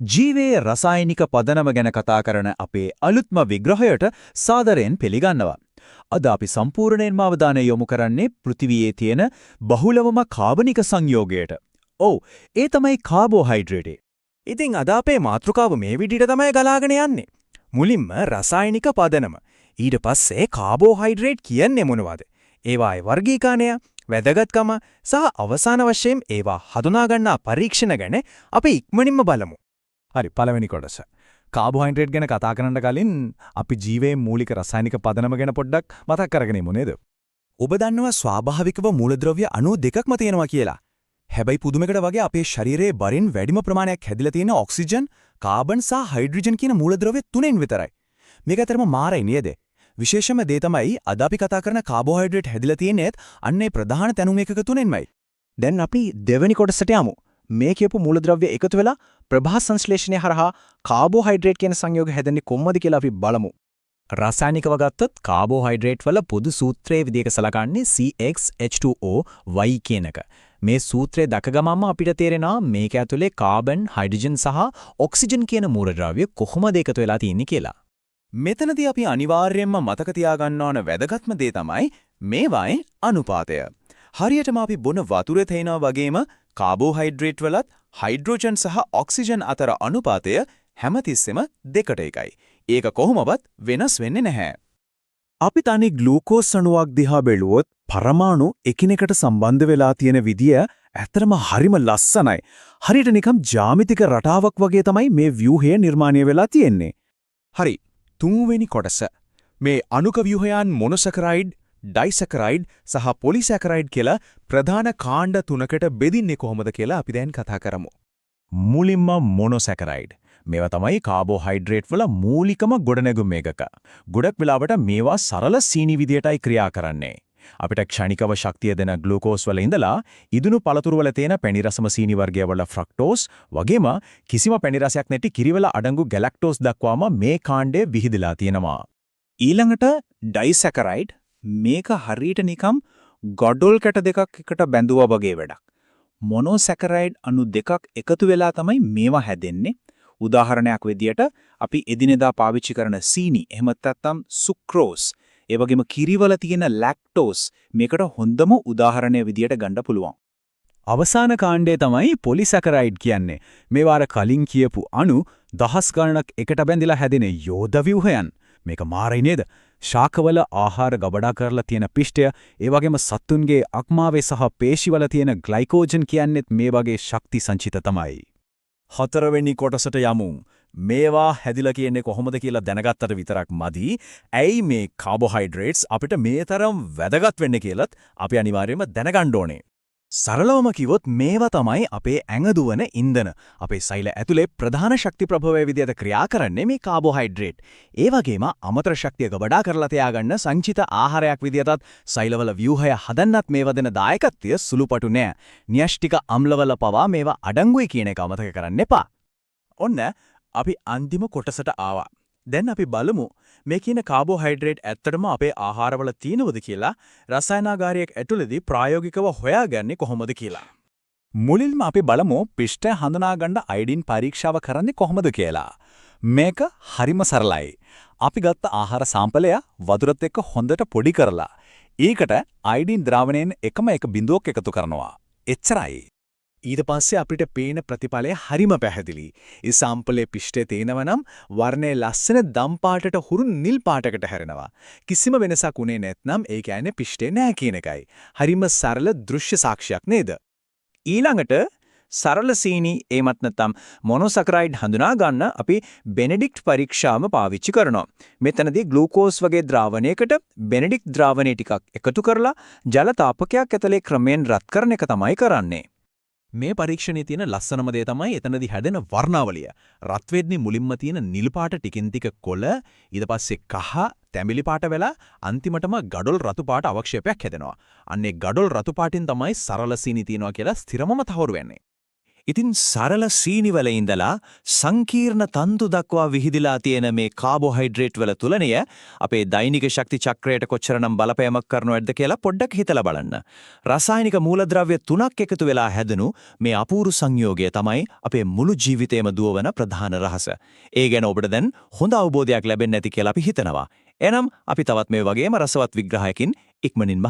ජීවයේ රසායනික පදනම ගැන කතා කරන අපේ අලුත්ම විග්‍රහයට සාදරයෙන් පිළිගන්නවා. අද අපි සම්පූර්ණයෙන්ම අවධානය යොමු කරන්නේ පෘථිවියේ තියෙන බහුලවම කාබනික සංයෝගයට. ඔව්, ඒ තමයි කාබෝහයිඩ්‍රේට්. ඉතින් අද අපේ මාතෘකාව මේ විදිහට තමයි ගලාගෙන යන්නේ. මුලින්ම රසායනික පදනම. ඊට පස්සේ කාබෝහයිඩ්‍රේට් කියන්නේ මොනවද? ඒවායේ වර්ගීකරණය, වැදගත්කම සහ අවසාන වශයෙන් ඒවා හඳුනා ගන්නා පරීක්ෂණ ගැන අපි ඉක්මනින්ම බලමු. හරි, පළවෙනි කොටස. කාබෝහයිඩ්‍රේට් ගැන කතා කරන්න කලින් අපි ජීවයේ මූලික රසායනික පදනම ගැන පොඩ්ඩක් මතක් කරගෙන ඉමු නේද? ඔබ දන්නවා ස්වාභාවිකව මූලද්‍රව්‍ය අණු දෙකක්ම තියෙනවා කියලා. හැබැයි පුදුමයකට වගේ අපේ ශරීරයේ බරින් වැඩිම ප්‍රමාණයක් හැදිලා තියෙන ඔක්සිජන්, කාබන් සහ හයිඩ්‍රජන් කියන මූලද්‍රව්‍ය තුනෙන් විතරයි. මේක ඇත්තටම මාරයි නේද? විශේෂම දේ තමයි අද අපි කතා කරන කාබෝහයිඩ්‍රේට් හැදිලා තියෙන්නේත් අන්න ඒ ප්‍රධාන තැනුම් ඒකක තුනෙන්මයි. දැන් අපි දෙවෙනි කොටසට යමු. මේ කියපු මූලද්‍රව්‍ය එකතු වෙලා ප්‍රභා සංශ්ලේෂණය හරහා කාබෝහයිඩ්‍රේට් කියන සංයෝග හැදෙන්නේ කොහොමද කියලා අපි බලමු. රසායනිකව ගත්තොත් කාබෝහයිඩ්‍රේට් වල පොදු සූත්‍රයේ විදිහට සලකන්නේ CxH2O Y කියන එක. මේ සූත්‍රය දැක ගමන්ම අපිට තේරෙනවා මේක ඇතුලේ කාබන්, හයිඩ්‍රජන් සහ ඔක්සිජන් කියන මූලද්‍රව්‍ය කොහොමද එකතු වෙලා තියෙන්නේ කියලා. මෙතනදී අපි අනිවාර්යයෙන්ම මතක තියාගන්න ඕන වැදගත්ම දේ තමයි මේවායේ අනුපාතය. හරියටම අපි බොන වතුරේ තේනවා වගේම කාබෝහයිඩ්‍රේට් වලත් හයිඩ්‍රෝජන් සහ ඔක්සිජන් අතර අනුපාතය හැමතිස්සෙම 2ට 1යි. ඒක කොහොමවත් වෙනස් වෙන්නේ නැහැ. අපි තනි ග්ලූකෝස් අණුවක් දිහා බැලුවොත් පරමාණු එකිනෙකට සම්බන්ධ වෙලා තියෙන විදිය ඇත්තටම හරිම ලස්සනයි. හරියට නිකම් ජ්‍යාමිතික රටාවක් වගේ තමයි මේ ව්‍යුහය නිර්මාණය වෙලා තියෙන්නේ. හරි, තුන්වෙනි කොටස. මේ අණුක ව්‍යුහයන් මොනොසැකරයිඩ්, ඩයිසැකරයිඩ් සහ පොලිසැකරයිඩ් කියලා ප්‍රධාන කාණ්ඩ තුනකට බෙදින්නේ කොහොමද කියලා අපි දැන් කතා කරමු. මුලින්ම මොනොසැකරයිඩ්. මේවා තමයි කාබෝහයිඩ්‍රේට් වල මූලිකම ගොඩනැගුම් ඒකක. ගොඩක් වෙලාවට මේවා සරල සීනි විදියටයි ක්‍රියා කරන්නේ. අපිට ක්ෂණිකව ශක්තිය දෙන ග්ලූකෝස් වල ඉඳලා ඉදුණු පළතුරු වල තියෙන පැණි රසම සීනි වර්ගය වල ෆ්‍රක්ටෝස් වගේම කිසිම පැණි රසයක් නැති කිරිවල අඩංගු ගැලැක්ටෝස් දක්වාම මේ කාණ්ඩය විහිදලා තියෙනවා. ඊළඟට ඩයිසැකරයිඩ්. මේක හරියට නිකම් ගඩොල් කැට දෙකක් එකට බැඳුවා වගේ වැඩක්. මොනෝසැකරයිඩ් අණු දෙකක් එකතු වෙලා තමයි මේවා හැදෙන්නේ. උදාහරණයක් විදියට අපි එදිනෙදා පාවිච්චි කරන සීනි, එහෙමත් නැත්නම් සුක්‍රෝස්, ඒ වගේම කිරිවල තියෙන ලැක්ටෝස් මේකට හොඳම උදාහරණය විදියට ගන්න පුළුවන්. අවසාන කාණ්ඩය තමයි පොලිසැකරයිඩ් කියන්නේ. මේවා අර කලින් කියපු අණු දහස් ගණනක් එකට බැඳිලා හැදෙන යෝධ ව්‍යුහයන්. මේක මාරයි නේද? ශාකවල ආහාර ගබඩා කරලා තියෙන පිෂ්ඨය, ඒ වගේම සත්තුන්ගේ අක්මාවේ සහ පේශිවල තියෙන ග්ලයිකෝජන් කියන්නේත් මේ වගේ ශක්ති සංචිත තමයි. හතරවෙනි කොටසට යමු. මේවා හැදිලා කියන්නේ කොහොමද කියලා දැනගත්තට විතරක් මදි. ඇයි මේ කාබෝහයිඩ්‍රේට්ස් අපිට මේ තරම් වැදගත් වෙන්නේ කියලත් අපි අනිවාර්යයෙන්ම දැනගන්න ඕනේ. සරලවම කිව්වොත් මේවා තමයි අපේ ඇඟ දුවන ඉන්ධන. අපේ සෛල ඇතුලේ ප්‍රධාන ශක්ති ප්‍රභවය විදියට ක්‍රියා කරන්නේ මේ කාබෝහයිඩ්‍රේට්. ඒ වගේම අමතර ශක්තිය ගබඩා කරලා තියාගන්න සංචිත ආහාරයක් විදියටත් සෛලවල ව්‍යුහය හදන්නත් මේවා දෙන දායකත්වය සුළුපටු නෑ. න්‍යෂ්ටික අම්ලවල පවා මේවා අඩංගුයි කියන එක අමතක කරන්න එපා. ඔන්න අපි අන්තිම කොටසට ආවා. දැන් අපි බලමු මේ කියන කාබෝහයිඩ්‍රේට් ඇත්තටම අපේ ආහාරවල තියෙනවද කියලා රසායනාගාරයක් ඇතුළේදී ප්‍රායෝගිකව හොයාගන්නේ කොහොමද කියලා. මුලින්ම අපි බලමු පිෂ්ඨය හඳුනා ගන්න අයඩින් පරීක්ෂාව කරන්නේ කොහොමද කියලා. මේක හරිම සරලයි. අපි ගත්ත ආහාර සාම්පලය වතුරත් එක්ක හොඳට පොඩි කරලා ඒකට අයඩින් ද්‍රාවණයෙන් එකම එක බිඳුවක් එකතු කරනවා. එච්චරයි. ඊට පස්සේ අපිට පේන ප්‍රතිඵලය හරිම පැහැදිලි. ඒ සාම්පලයේ පිෂ්ඨය තේනවා නම් වර්ණය ලස්සන දම් පාටට හුරු නිල් පාටකට හැරෙනවා. කිසිම වෙනසක් උනේ නැත්නම් ඒ කියන්නේ පිෂ්ඨය නෑ කියන එකයි. හරිම සරල දෘශ්‍ය සාක්ෂියක් නේද? ඊළඟට සරල සීනි එහෙමත් නැත්නම් මොනොසැකරයිඩ් හඳුනා ගන්න අපි බෙනඩික්ට් පරීක්ෂාවම පාවිච්චි කරනවා. මෙතනදී ග්ලූකෝස් වගේ ද්‍රාවණයකට බෙනඩික්ට් ද්‍රාවණය ටිකක් එකතු කරලා ජල තාපකයක් ඇතුලේ ක්‍රමයෙන් රත් කරන එක තමයි කරන්නේ. මේ පරීක්ෂණයේ තියෙන ලස්සනම දේ තමයි එතනදී හැදෙන වර්ණාවලිය. රත් වෙද්දී මුලින්ම තියෙන නිල් පාට ටිකින් ටික කොළ, ඊට පස්සේ කහ, තැඹිලි පාට වෙලා අන්තිමටම ගඩොල් රතු පාට අවක්ෂේපයක් හැදෙනවා. අන්න ඒ ගඩොල් රතු පාටින් තමයි සරල සීනි තියෙනවා කියලා ස්ථිරවම තහවුරු වෙන්නේ. ඉතින් සරල සීනි වල ඉඳලා සංකීර්ණ තන්තු දක්වා විහිදිලා තියෙන මේ කාබෝහයිඩ්‍රේට් වල තුලනය අපේ දෛනික ශක්ති චක්‍රයට කොච්චරනම් බලපෑමක් කරනවද කියලා පොඩ්ඩක් හිතලා බලන්න. රසායනික මූලද්‍රව්‍ය තුනක් එකතු වෙලා හැදෙනු මේ අපූර්ව සංයෝගය තමයි අපේ මුළු ජීවිතේම දුවවන ප්‍රධාන රහස. ඒ ගැන ඔබට දැන් හොඳ අවබෝධයක් ලැබෙන්න ඇති කියලා අපි හිතනවා. එහෙනම් අපි තවත් මේ වගේම රසවත් විග්‍රහයකින් ඉක්මනින්ම